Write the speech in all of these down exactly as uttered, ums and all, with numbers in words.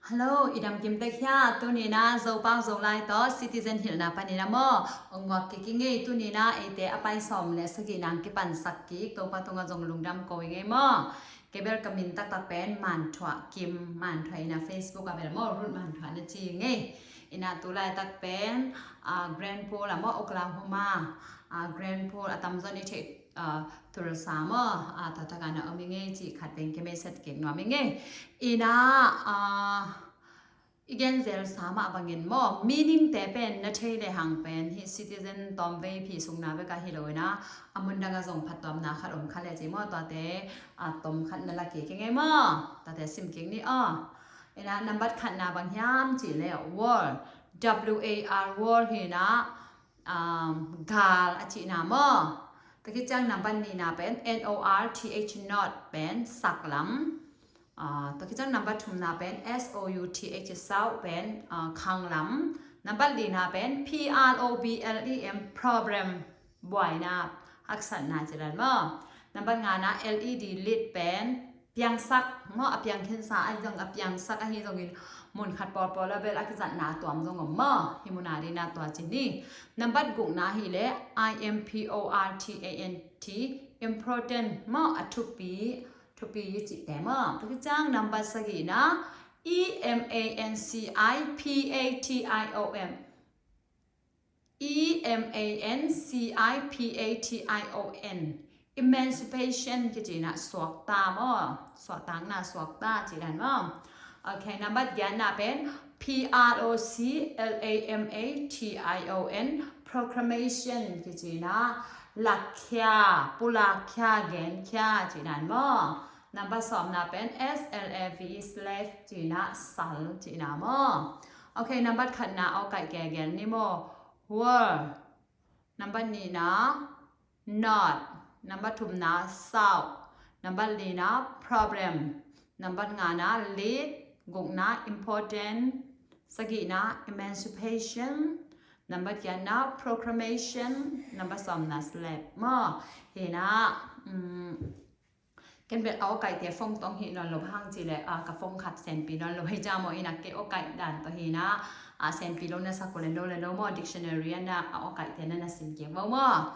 Hello, i dam kim tek hia? Tuni-in ah Zopau Zolai tawh Citizen hilhna panin ah maw, ong nguak kik ing ei. Tuni-in ah eite a pai sawm le sagihna ong kipansak kik, Topa tungah zong lungdam ko ing ei maw. Kei bel ka min taktak pen Manthuah Kim, Manthuah in ah Facebook ah bel maw, Ruth Manthuah na ci ing ei. In ah tu laitak pen, ah, Grand Pool ah maw, Oklahoma, ah, Grand Pool, a tamzaw in i theih, ah, Tulsa maw, ah, tua tak ah na om ing ei cih khat pen ka message kik nuam ing ei. In ah, ah, i gen zelsa mah bangin maw, meaning te pen na thei lehang pen hih Citizen tawmvei phi sungna bek ah hi lo in ah, a mundang ah zong phattuamna khat om kha leh ci maw, tuate, ah, tom khat na la kik ing ei maw. Tuate sim kik ni aw. In ah nambat khatna bang hiam cih leh war, W A R, war hi in ah, um, gal a cihna maw. Tua khit ciang nambat nihna pen N O R T H, north, pen saklam. Ah, tua khit ciang nambat thumna pen S O U T H, south, pen, ah, khanglam. Nambat lina pen P R O B L E M, problem, buaina, haksatna cih dan maw. Nambat ngana L E D, lead, pen piangsak maw, a piang khinsa ahi zong, a piangsak ahi zongin mun khat pawlpawl ah bel a kizatna a tuam zong om maw. Hih mun ah ding in ah tua ci ni. Nambat gukna hi leh I M P O R T A N T, important maw, a thupi, thupi i cihte maw. Tua khit ciang nambat sagihna E M A N C I P A T I O M, E M A N C I P A T I O N, emancipation kici in ah suakta maw, suahtakna, suakta cih dan maw. Ok, nambat giatna pen P R O C L A M A T I O N, proclamation kici in ah lakkhia, pulakkhia, genkhia cih dan maw. Nambat sawmna pen S L A V E, slave cih in ah sal cihna maw. Ok, nambat khatna awkaih kei gel ni maw. War. Nambat nihna north. Nambat thumna south. Nambat lina problem. Nambat ngana lead. Gukna important. Sagihna emancipation. Nambat giatna proclamation. Nambat sawmna slave maw. Hi in ah, um, ken bel a awkaihte phone tawh hih nawn lo, bang hang cih leh, ah, ka phone khat senpi nawn lo hi ciang maw. In ah kei awkaih dan tawh hi in ah, ah, senpi lo na sak uh leh lo leh lo maw, dictionary ah na a awkaihte na na sim kik maw maw.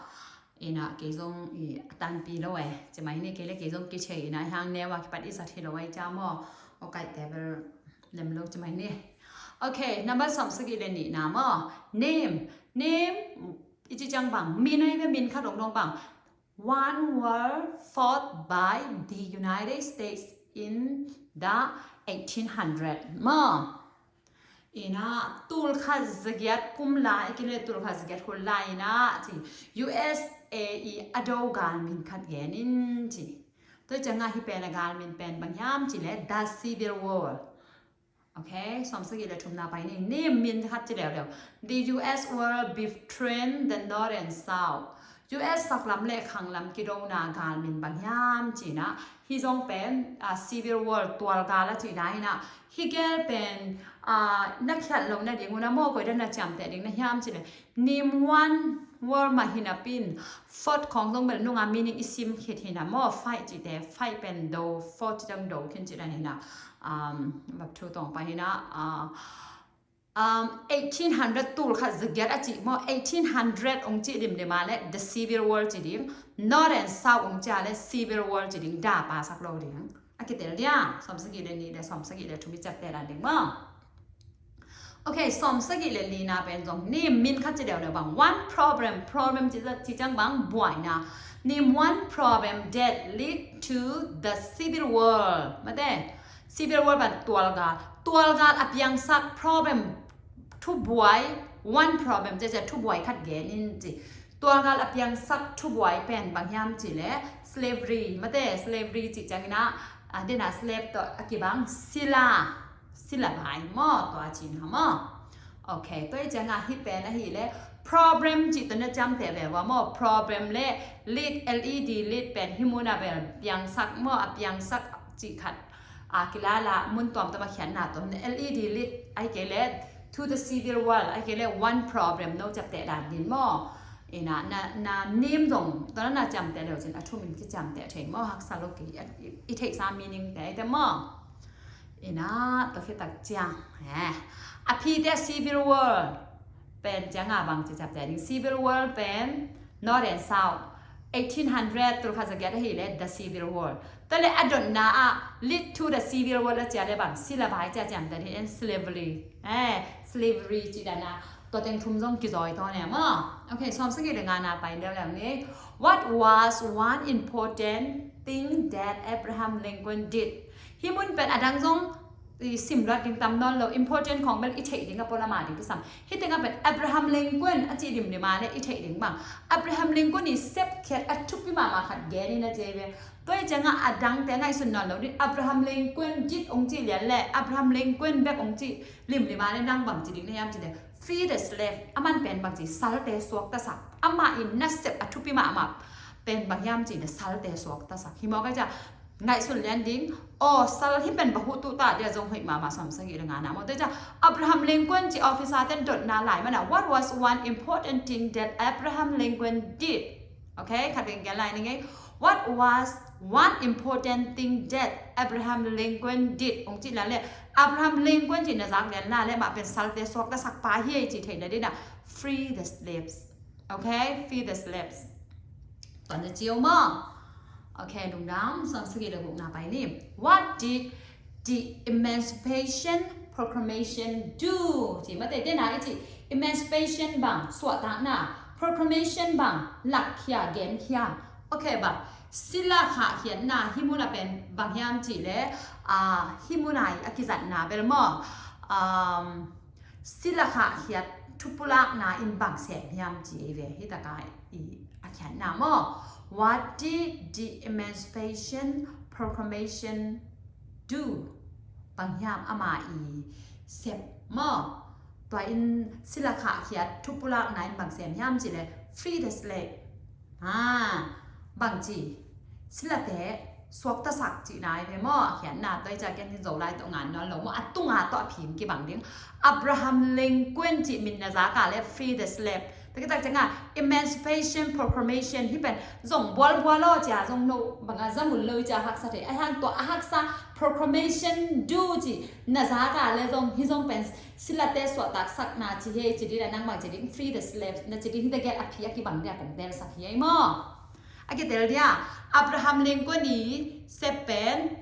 In ah kei zong i a tanpi lo e, ci mai ni, kei leh kei zong kithei in ah hang neu a kipat i zat hi lo ahi ciang maw, awkaihte bel lem lo ci mai ni. Ok, nambat sawmsagih le nihna maw. Name, name i cih ciang bang, min ahi ve, min khat dongdong bang. One war fought by the United States in the eighteen hundred maw. In ah tul khat zagiat kum lai, i kile tul khat zagiat hun lai in ah ci, U S A i a do gal min khat gen in ci. Tua ciang ah hih pen a gal min pen bang hiam cih leh the Civil War. Ok, sawmsagih le thumna pai ni. Name min khat ci leuleu. The U S war between the North and South. U S saklam le khanglam kidona gal min bang hiam cih in ah, hih zong pen, ah, Civil War, tualgal a cihna hi in ah. Hih gel pen, ah, na khiat loh nading un ah maw, koi dan na ciamteh ding na hiam cih leh, nim one war mah hi napi in, fought khawng zong bel nunga meaning i sim khit hi in ah maw, fight cihte, fight pen do, fought cih ciang do khin cih dan hi in ah. Um, bap thu tawng pai hi in ah, ah, um, eighteen hundred, tul khat zagiat a cih maw, eighteen hundred ong cih limlim a leh the Civil War ci ding, North and South ong cih a leh Civil War ci ding, da pasak lo ding. A kitel dia, sawmsagih le nih le sawmsagih le thum i ciapteh dan ding maw. Ok, sawmsagih le lina pen zong name min khat ci leuleu bang. One problem, problem cih, cih ciang bang, buaina. Name one problem that lead to the Civil War. Mate, Civil War bang tualgal. Tualgal a piangsak problem, thubuai, one problem, cih ciang thubuai khat gen in ci. Tualgal a piangsak thubuai pen bang hiam cih leh slavery, mate, slavery cih ciang in ah, a, dena slave tawh a kibang sila, sila bai maw, tua cihna maw. Ok, tua i ciang ah hih pen ahih leh problem cih tawh na ciamteh ve ua maw, problem le lead, L E D, lead pen hih mun ah bel piangsak maw, a piangsak cih khat a kilala mun tuamtuam a khiatna tuam, L E D, lead, ahih kei leh to the Civil War, ahih kei leh one problem, no ciapteh dan ding maw. In ah na, na name zong tua na ciamteh leu cin a thum in kiciamteh thei maw, haksa lo kei, i, i theihsa meaning te, i te maw. Ina, tua khit tak ciang, eh, a phite civil war pen ciang a bang ci ciapteh ding. Civil war pen north and south, eighteen hundred, tulkhat zagiat ahih leh the civil war. Tua leh a dotna ah lead to the civil war a ci a leh bang, sila vai ci a ciamteh ding, and slavery. Eh, slavery ci dan a tua teng thum zong kizawi tawn e maw. Ok, sawmsagih leh ngana pai deuh leng ni. What was one important thing that Abraham Lincoln did? Hih mun pen a dang zong i sim luat ding tam nawn lo, important khawng bel i theih ding a pualam a ding kisam. Hih teng a pen Abraham Lincoln a cih limlim a leh i theih ding bang, Abraham Lincoln i sepkhiat a thupi mahmah khat gen in a ci ve. Tua hi ciang a a dangte ngaihsun nawn lo ding. Abraham Lincoln did hong cih lian leh, Abraham Lincoln bek hong cih limlim a leh nang bang ci ding na hiam cih leh, free the slave. Aman pen bang ci, salte suaktasak. Amah in nasep a thupi mahmah pen bang hiam cih leh salte suaktasak. Hi mawk a, ciah ngaihsun lian ding. Aw, sal hih pen bang huh tuh ta, dia zong hoih mahmah. Sawmsagih leh ngana maw. Tua ciah Abraham Lincoln ci officer ten dotna lai man a, what was one important thing that Abraham Lincoln did? Ok, khat vei gen lai ni ngei. What was one important thing that Abraham Lincoln did? Hong cih lai leh, Abraham Lincoln cih na zak lian lai leh mah pen salte suaktasak pa hi ei cih theihna ding a, free the slaves. Ok, free the slaves. Tua na ci uh maw. Ok, lungdam. Sawmsagih leh gukna pai ni. What did the Emancipation Proclamation do? Ci mate, tena i ci Emancipation bang, suahtakna, Proclamation bang, lakkhia, genkhia. Ok, bang, sila khahkhiatna hih mun a pen bang hiam cih leh, ah, hih mun a i a kizatna bel maw, um, sila khahkhiat thupulakna in bang sem hiam ci ei ve. Hih tak a i a khiatna maw. What did the Emancipation Proclamation do? Bang hiam ama i sep maw. Tua in sila khahkhiat thupulakna in bang sem hiam cih leh, free the slave. Ha, bang ci, silate suaktasak cihna hi ve maw. A khiatna tua hi ciah ken hi Zolai tawh ngan nawn lo maw. A tunga tawh a phim kibang ding. Abraham Lincoln cih min na zak a leh free the slave. Tua khit tak ciang a Emancipation Proclamation hih pen zong bualbual aw cia zong no bang a za mun lo i cia haksa thei. A hiang tua a haksa Proclamation do cih na zak a leh zong hih zong pen silate suahtaksakna ci hi ei ci ding a, nang bang ci ding, free the slave na ci ding. Hih tegel a phi a kibang dia kong telsak hi ei maw. A kitel dia, Abraham Lincoln i sep pen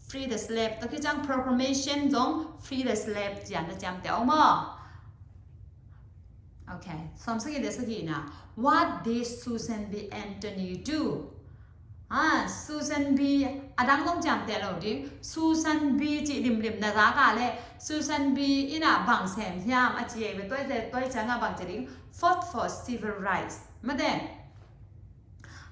free the slave. Tua khit ciang Proclamation zong free the slave cian na ciamteh aw maw. Ok, sawmsagih leh sagihna. What did Susan B Anthony do? Ah, Susan B, a dang zong ciamteh lo ding. Susan B cih limlim na zak a leh Susan B in a bang sem hiam a ci ei ve. Tua hi ciang a bang ci ding, fought for civil rights. Mate.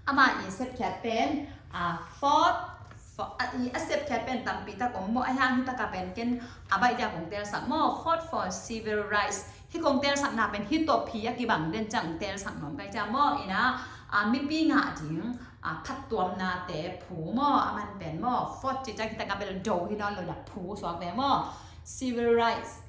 Ama i sepkhiat pen, ah, fought for, ah, i a sepkhiat pen tampi tak om maw. A hiang hih tak a pen ken a baih dia kong telsak maw. Fought for civil rights. Hih kong telsakna pen hih tua phi a kibang den ciang telsak nuam ka hi ciah maw. Ina, ah, mipi ngah ding, ah, phattuamnate phu maw. Aman pen maw, fought cih ciang hih tak a bel do hi nawn lo dah, phu suak ve maw. Civil rights,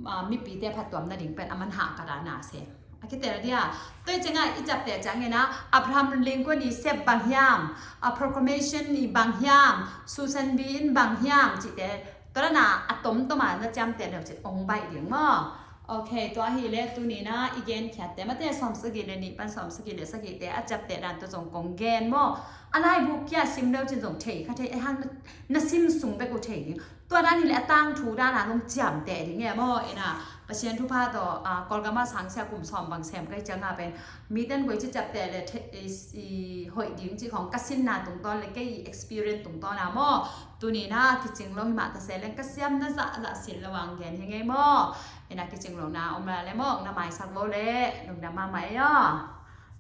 ah, mipite phattuamna ding pen aman hahkat a na sem. A kitel dia. Tua hi ciang a i ciapteh ciangin a, Abraham Lincoln i sep bang hiam, a Proclamation i bang hiam, Susan B in bang hiam cihte, tua dan a a tomtom a na ciamteh deuh cih hong baih ding maw. Ok, tua hi leh tuni-in a i genkhiatte, mate, sawmsagih leh nih pan sawmsagih leh sagihte a ciapteh dan tua zong kong gen maw. A laibu kia sim deuh cin zong thei kha thei, a hiang na, na sim sung bek uh thei ding. Tua dan hi leh a tangthu dan a zong ciamteh ding e maw. Ina, Pasian thupha tawh, ah, Kawlgam ah sangsia kum sawm bang sem ka hih ciang a pen, mite in koici ciapteh leh the-, i, i hoih ding cih khawng ka sinna tungtawn leh kei i experience tungtawn a maw. Tuni-in a kicing lo hi mah ta se leng ka siamna zahzah sin lo ang gen hi ngei maw. Ina, kicing lohna om leh maw, na maisak lo leh lungdam mahmah ei aw.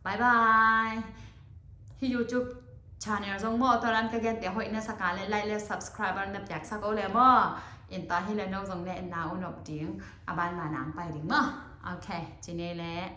Bye bye. Hih YouTube channel zong maw, tua dan ka gente hoih na sak a leh like leh subscribe na piaksak o leh maw. Ina, tua hi leh no zong na etna uh nop ding, a ban ma nang pai ding maw. Ok, ci ni leh.